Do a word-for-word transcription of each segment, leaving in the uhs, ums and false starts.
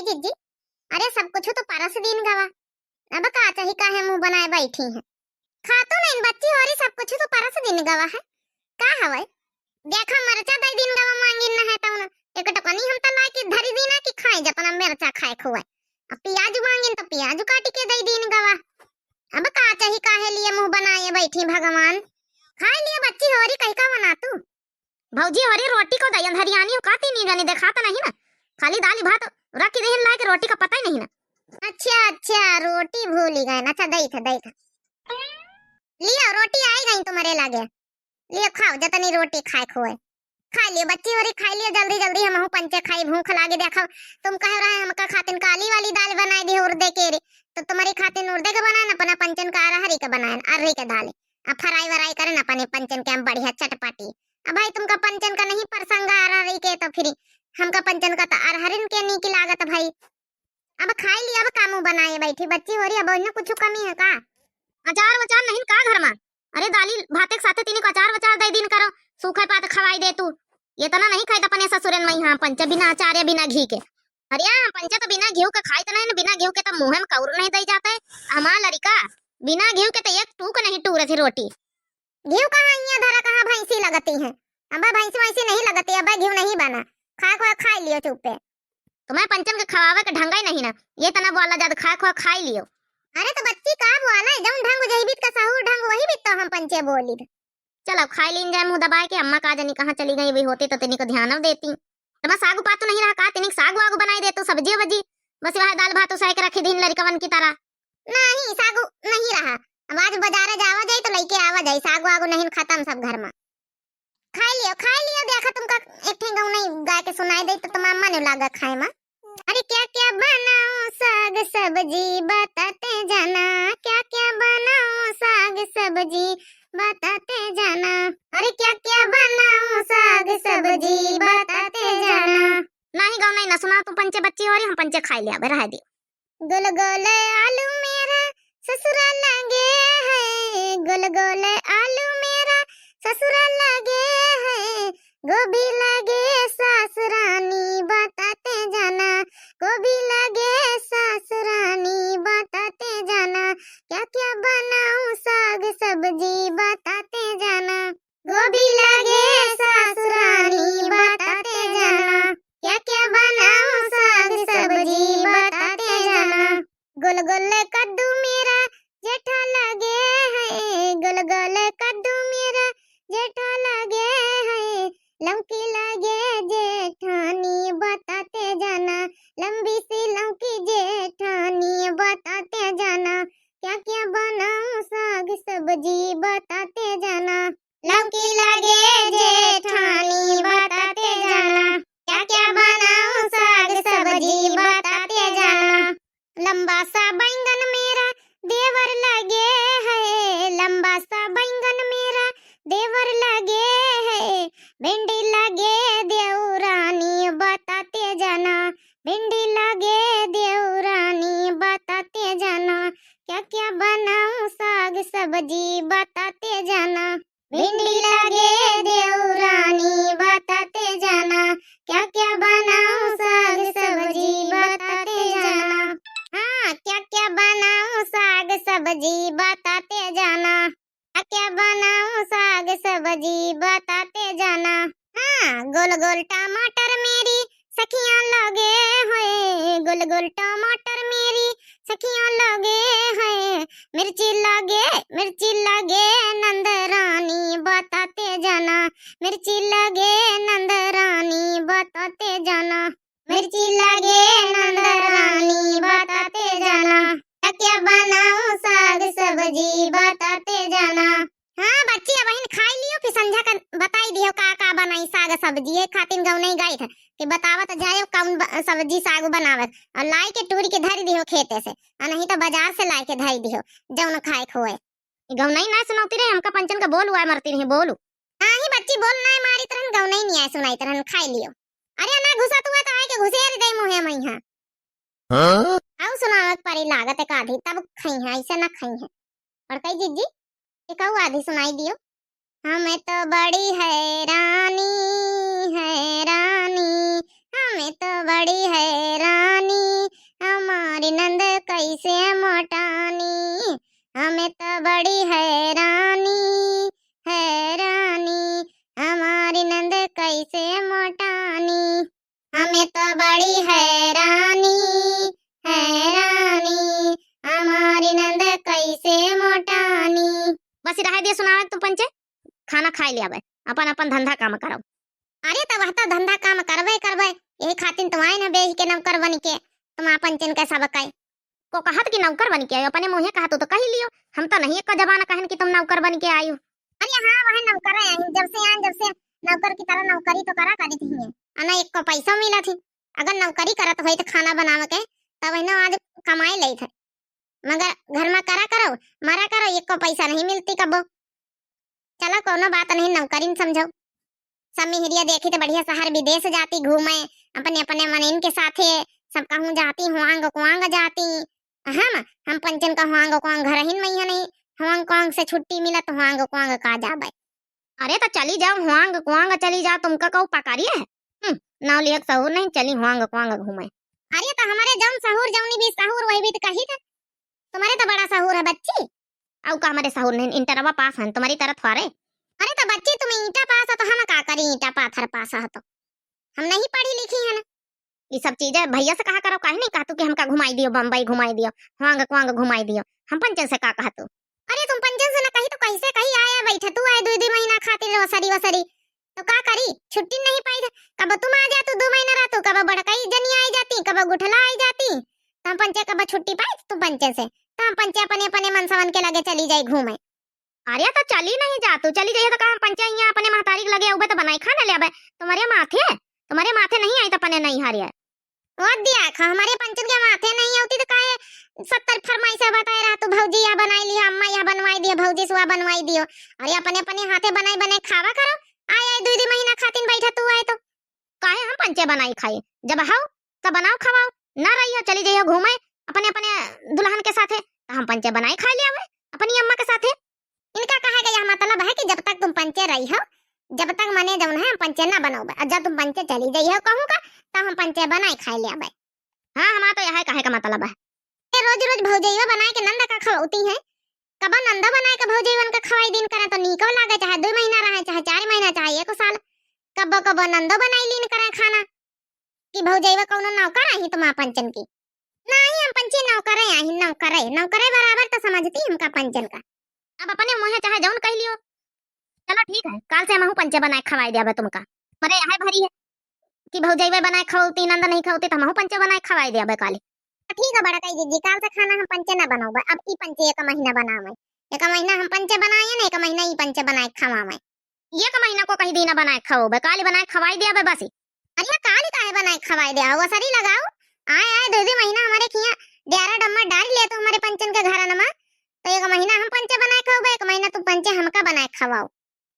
जीजी, अरे सब कुछ तो परस दीन गवा, अब का चाही, काहे मुँह बनाए बैठी हैं? खातू नहीं बच्ची होरी, सब कुछ तो परस दीन गवा है, का हवै? देखा मरचा दइ दीन गवा मांगिन न है तउन, एक टकनी हम त लाइके धरी दीना कि खाई जतना मरचा खाए खुआए। अब पियाज मांगिन त पियाज काटि के दइ दीन गवा। अब का चाही, काहे लिए मुँह बनाए बैठी भगवान? खाइ लिए बच्ची होरी, कही का बना तू? भौजी होरी रोटी को दइ अंधरियानी हो का, तीनी जनी देखात नहीं ना, खाली दाली भात रखि देहिन लाइके, रोटी का पता ही नहीं ना। अच्छा अच्छा, रोटी भूली गए, अच्छा दइ थे, दइ थे। लियो रोटी आइ गई तुम्हरे लागे। लियो खाओ, जतनी रोटी खाए खुआए। खाइ लियो बच्ची होरी, खाइ लियो जल्दी जल्दी, हमहू पंचे खाई, भूख लागे। देखो तुम कह रहे हमका खातिन काली वाली दाल बनाइ दिहो उर्दे के रे, तो तुम्हरी खातिन उर्दे के बनाए, अपना पंचन का अरहरी के बनाए, अरहरी के दाल। अब फ्राई वराई करेन अपने पंचन के हम बढ़िया चटपटी। अब भाई तुमका पंचन का नहीं परसंगा अरहरी के, तो फिर हमका पंचन का तो अरहरिन के नीक लागत भाई। अब खाइ ली, अब का मुँह बनाए बैठी बच्ची होरी, अब इन्हें कुछ कमी है का? अचार वचार नहीं का घर मा? अरे दाली भाते के साथे तीनी को अचार वचार दइ दीन करो, सूखा पात खवाई दे तू। ये तना नहीं खाइत अपने ससुरन मा, हाँ पंचे बिना अचार या बिना घी के। अरे हाँ पंचे तो बिना घी के खाइत नहीं न, बिना घी के तो मुँह मा कउर नहीं दइ जाते। हमार लड़िका बिना घी के तो एक टूक नहीं टूरे थी रोटी। घी कहाँ हियाँ धरा, कहाँ भैंसी लगती है? अब भैंसी वैसी नहीं लगती, अब घी नहीं बना। खाए को खाइ लियो चुप्पे। तुम्हें पंचन के खवावे के ढंगा ही नहीं ना, ये तना बोला जात खाए को खाइ लियो। अरे तो बच्ची का बोला है, जौन ढंग जही बीत का सहूर ढंग वही बीत तो हम पंचे बोली। चल अब खाइ लीन जाए मुँह दबाए के, अम्मा का जनी कहाँ चली गई, वही होती तो तनी को ध्यान देती। तुम्हें सागु पातू नहीं रहा का, तनी सागु आगु बनाइ दे तू, सब्जी वब्जी, बस वह दाल भात उसाए के रखी दीन लड़िकवन की तरह। नहीं, सागु नहीं रहा। अब आज बजारे जावा जाई तो लइके आवा जाई, सागु आगु नहीं खतम सब घर मा। खाइ लियो, खाइ लियो, देखा तुमका एक ठे गौनई गाइ के सुनाइ दे तो तुम्हार मन लागा खाए मा। अरे क्या क्या बनाऊं साग सब्जी बताते जाना, क्या क्या बनाऊं साग सब्जी बताते जाना। अरे क्या क्या बनाऊं साग सब्जी बताते जाना। नहीं गौनई ना सुना तू पंचे बच्ची होरी, हम पंचे खाइ लिया, रह दियो। गोल गोल आलू मेरा ससुरा लगे है, गोल गोल आलू मेरा ससुरा लगे है, गोभी लगे सासुरानी बताते जाना, गोभी लगे सासुरानी बताते जाना, क्या क्या बनाऊं साग सब्जी बताते जाना। गोभी लगे सासुरानी बताते जाना, क्या क्या बनाऊं साग सब्जी बताते जाना। गोल गोल कद्दू मेरा जेठा लगे है, गोल गोल कद्दू मेरा जेठा लगे है, लौकी लगे जेठानी बताते जाना, लंबी सी लौकी जेठानी बताते जाना, क्या क्या बनाऊं साग सब्जी बताते जाना। लौकी लगे जेठानी बताते जाना, क्या क्या बनाऊं साग सब्जी बताते जाना। लंबा सा बैंगन मेरा देवर लगे है, लंबा सा बैंगन मेरा देवर लगे है, भिंडी लगे देवरानी बताते जाना, भिंडी लगे देवरानी बताते जाना, क्या क्या बनाऊं साग सब्जी बताते जाना। भिंडी लगे देवरानी बताते जाना, क्या क्या बनाऊं साग सब्जी बताते जाना। हाँ, क्या क्या बनाऊं साग सब्जी बताते जाना, क्या क्या बनाऊं साग सब्जी बताते जाना। हाँ, गोल गोल टमाटर मेरी सखियां लगे हैं, गोल गोल टमाटर मेरी सखियां लगे हैं, मिर्ची लगे, मिर्ची लगे नंदरानी बताते जाना, मिर्ची लगे नंदरानी बताते जाना, मिर्ची लगे नंदरानी बताते जाना, क्या क्या बनाऊं साग सब्जी बताते जाना। हाँ बच्ची, अब बहिन खाइ लियो, फिर संझा का बताइ दियो का का बनाई साग सब्जी। ये खातिन गौनई गाई था कि बतावत जाए कौन ब-, सब्जी साग बनावत, और लाइ के टूरि के धरि दियो खेते से, और नहीं तो बाजार से लाइ के धरि दियो जौन खाए खोए। गौनई ना सुनौती रहे, हमका पंचन का बोल हुआ मरती रही, बोलू। हाँ ही बच्ची, बोल ना मारी तरहन, गौनई नहीं आए सुनाई तरहन, खाइ लियो। अरे ना घुसा तू है तो आए के घुसेर दे मुँहे मा इहाँ। हाँ? आउ सुनावक परी लागत एक आधी, तब खइहैं, ऐसे ना खइहैं। बड़कई जीजी, एक आउ आधी सुनाइ दियो। हमें तो बड़ी हैरानी, हैरानी, हमें तो बड़ी हैरानी, कैसे मोटानी, हमें तो बड़ी हैरानी, हैरानी, हमारी नंद कैसे मोटानी, हमें तो बड़ी हैरानी, हैरानी, हमारी नंद कैसे मोटानी। बस रहे दियो सुनावे तुम पंचे, खाना खाए ले आवे, अपन अपन धंधा काम करो। अरे त वह तो धंधा काम करबे करबे, यही खातिर तो आए न बेही के नौकर बन के, तुम पंचन के सब कहे। को कहत कि नौकर बन के आयो, अपने मुँहे कहत हो तो कही लियो, हम तो नहीं एक जबान कहन कि तुम नौकर बन के आयो। अरे हाँ, वह नौकर है, जब से आए, जब से नौकर की तरह नौकरी तो करा करी थी, अना एक को पैसा मिला थी। अगर नौकरी करत होई तो खाना बनावे के, तब वही आज कमाए ले थे, मगर घर में करा करो, मरा करो, एक को पैसा नहीं मिलती कबो। चलो, कोनो बात नहीं, नौकरी न समझो। सब मिहरिया देखी तो बढ़िया शहर विदेश जाती घूमे, अपने अपने मनइन के साथे, सब कहूँ जाती, हुआंग कुआंग जाती। हम, हम पंचन का हुआंग कुआंग घर ही में नहीं, हुआंग कुआंग से छुट्टी मिला तो हुआंग कुआंग का जाबे। अरे तो चली जाओ, हुआंग कुआंग चली जाओ, तुमका कहू पकारी है? हम्म, नाव लियक सहूर नहीं, चली हुआंग कुआंग घूमे। अरे तो हमारे जौन सहूर, जौनी भी सहूर, वही भी तो कही था। तुम्हारे तो बड़ा सहूर है बच्ची। अउ का हमारे सहूर नहीं, इंटरवा पास हैं, तुम्हारी तरह थोड़े। अरे तो बच्ची, तुम ईंटा पास हो तो हम का करी, ईंटा पाथर पास हो तो हम नहीं पढ़ी लिखी है ना। ये सब चीजें भैया से कहा करो, काहे नहीं कहा तू कि हमका घुमाई दियो, बम्बई घुमाई दियो, हुआंग कुआंग घुमाई दियो, हम पंचन से का कहा तू? अरे तुम पंचन से ना कही तो कैसे कही, आया बैठा तू आए दो दो महीना खातिर वसरी वसरी, तो का करी, छुट्टी नहीं पाई थे। कब तुम आ जातू, दो महीना रहतू, कब बड़कई जनी आई जाती, कब गुठला आई जाती, तो हम पंचे कब छुट्टी पाई तुम पंचे से, तो हम पंचे अपने अपने मनसवन के लगे चली जाई घूमे। अरे तो चली नहीं जातू, चली जाइए तो का हम पंचे यहाँ अपने महतारी के लगे उबे तो बनाई खाना ले आबे, तुम्हारे माथे, तुम्हारे माथे नहीं आई तो अपने नहीं हारिया। वो दिया खा, हमारे पंचन के माथे नहीं होती तो काहे सत्तर फरमाइश बताए रहा तू, भौजी यह बनाई लिया, अम्मा यह बनवाई दियो, भौजी सुआ बनवाई दियो। अरे अपने अपने हाथे बनाई बनाई खावा करो। आए आए दो दो महीना खातिन बैठा तू आए तो। काहे हम पंचे बनाई खाई? जब हाउ तब बनाओ खवाओ, ना रही हो चली जाइयो घूमे अपने अपने दुल्हन के साथे, तो हम पंचे बनाई खाई ले आवे अपनी अम्मा के साथे। इनका कहे का यह मतलब है कि जब तक तुम पंचे रही हो, जब तक मने जौन है हम पंचे ना बनोबे, और जब तुम पंचे चली जाई हो कहूँ का, तब हम पंचे बनाई खाई ले आबे। हाँ, हमारा तो यह कहे का मतलब है। ए, रोज रोज भौजैया बनाए के नंद का खवाती है, कबो नंदो बनाए के भौजैवन का खवाई दिन करे तो नीको लागे, चाहे दो महीना रहे, चाहे चार महीना, चाहे एक साल, कबो कबो नंदो बनाई लीन करे खाना। कि भौजैया कौनो नौकर आही तुम्हारा पंचन की? नहीं, हम पंचे नौकरे आही, नौकरे, नौकरे बराबर तो समझती हमका पंचन का। अब अपने मुँहे चाहे जौन कह लियो। चलो ठीक है, काल से हमहू पंचे बनाए खवाई देबे तुमका। मरे यह भरी है कि भौजैया बनाए खवती, नंद नहीं खवती, तो हमहू पंचे बनाए खवाई देबे काली। ठीक है बड़कई दीदी, काल से खाना हम पंचे ना बनोबे, अब ई पंचे एक महीना बनावे, एक महीना हम पंचे बनाए ना, एक महीना ई पंचे बनाए खवावे। एक महीना को कही दीना बनाए खवाबे, काली बनाए खवाई देबे बस। अरे काली काहे बनाए खवाई दे, आओ असरी लगाओ, आए आए दो दो महीना हमारे खिया डेरा डम्मा डाल ले तो हमारे पंचन के घर नमा, तो एक महीना हम पंचे बनाए खवाबे, एक महीना तू पंचे हमका बनाए खवाओ।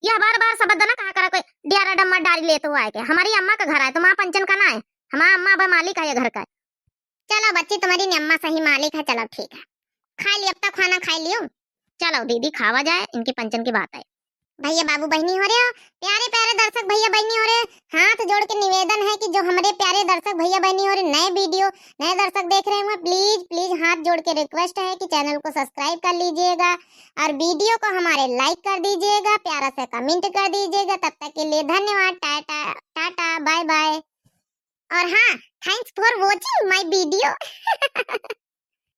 यह बार बार शब्द ना कहा करा कोई, डेरा डम्मा डाल ले तो आए के, हमारी अम्मा का घर आए, तुम्हारा पंचन का ना है, हमारा अम्मा अब मालिक है ये घर का। चलो बच्ची, तुम्हारी अम्मा सही मालिक है, चलो ठीक है, खा लियो अब तक खाना खा लियो। चलो दीदी खावा जाए, इनकी पंचन की बात है। भैया बाबू बहनी हो रहे हो, प्यारे प्यारे दर्शक भैया बहनी हो रहे, हाथ जोड़ के निवेदन है कि जो हमारे प्यारे दर्शक भैया बहनी हो रहे, नए वीडियो, नए दर्शक देख रहे होंगे, प्लीज प्लीज हाथ जोड़ के रिक्वेस्ट है कि चैनल को सब्सक्राइब कर लीजिएगा और वीडियो को हमारे लाइक कर दीजिएगा, प्यारा सा कमेंट कर दीजिएगा। तब तक के लिए धन्यवाद, टाटा टाटा, बाय बाय। और हाँ, thanks for watching my video।